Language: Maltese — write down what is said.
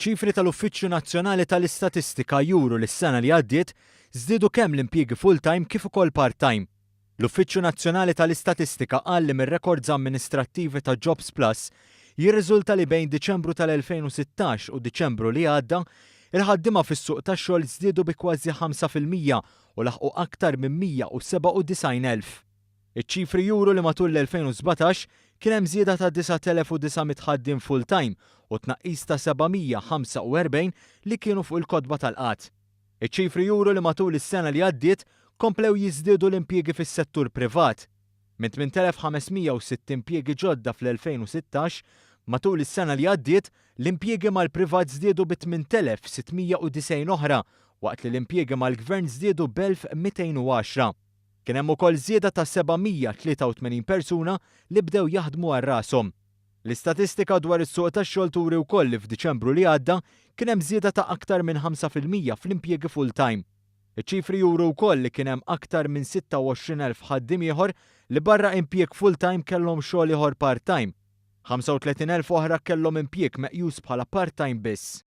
Ċifri tal-Uffiċċju Nazzjonali tal-Istatistika juru li s-sena li għaddiet żdiedu kemm l-impjiegi full-time kif ukoll part-time. L-Uffiċċju Nazzjonali tal-Istatistika qal li mir-rekords amministrattivi ta' Jobs Plus jirriżulta li bejn Diċembru tal-2016 u Diċembru li għadda, il-ħaddiema fis-suq tax-xogħol żdiedu bi kważi 5% u laħqu aktar minn 197,000. Iċ-ċifri juru li matul l-2017 kien hemm żieda ta' 9,900 ħaddiem full-time u tnaqqis ta' 745 li kienu fuq il-kotba tal-qgħad. Iċ-ċifri juru li matul is-sena li għaddiet komplew jiżdiedu l-impjiegi fis-settur privat. Minn 8,560 impjiegi ġodda fl-2016, matul is-sena li għaddiet, l-impjiegi mal-privat żdiedu bi 8,690 oħra waqt li l-impjiegi mal-gvern żdiedu b'1,210. Kien hemm ukoll żieda ta' 783 persuna li bdew jaħdmu għal rashom. L-istatistika dwar is-suq tax-xogħol turi wkoll li f'Diċembru li għadda kien hemm żieda ta' aktar minn 5% fl-impjiegi full-time. Iċ-ċifri juru wkoll li kien hemm aktar minn 26,000 ħaddiem ieħor li barra impjieg full-time kellhom xogħol ieħor part-time. 35,000 oħra kellhom impjieg meqjus bħala part-time biss.